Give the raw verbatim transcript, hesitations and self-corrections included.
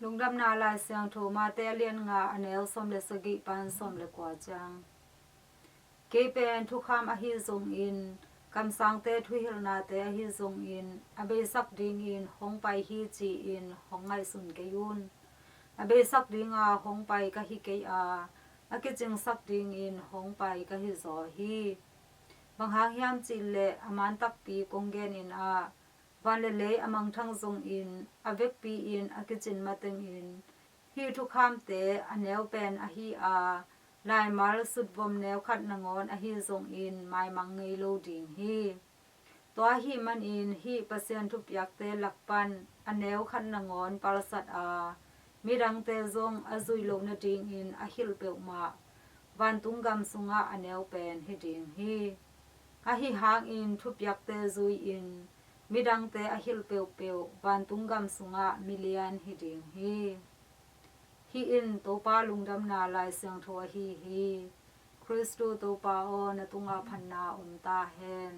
Lungdamna Lai Siangtho Mate a lian nga, a neu sawm le sagih pan sawm le kua ciang. Kei pen thukham ahi zongin, kamsangte thuhilhnate ahi zongin, a beisak dingin hong pai hi ci-in hong ngaihsun kei un. A beisak dinga hong pai ka hi kei a, a kicingsak dingin hong pai ka hi zaw hi. Bang hang hiam cih leh a man takpi kong genin ah, van le lei a mangthang zongin, a vekpi-in a kicin matengin, hih thukhamte a neu pen ahi a, laimal sutvom neu khat nangawn ahi zongin maimang ngei lo ding hi. Tua ahih manin hih Pasian thupiakte lak pan a neu khat nangawn palsat a, midangte zong a zuih loh nadingin a hilh peuhmah vantung gam sungah a neu pen hi ding hi. Ahi hangin thupiakte zui-in midangte a hilh peuhpeuh vantung gam sungah milian hi ding hi. Hih in Topa Lungdamna Lai Siangtho ahi hi. Khristu Topa aw, na tungah phatna om ta hen.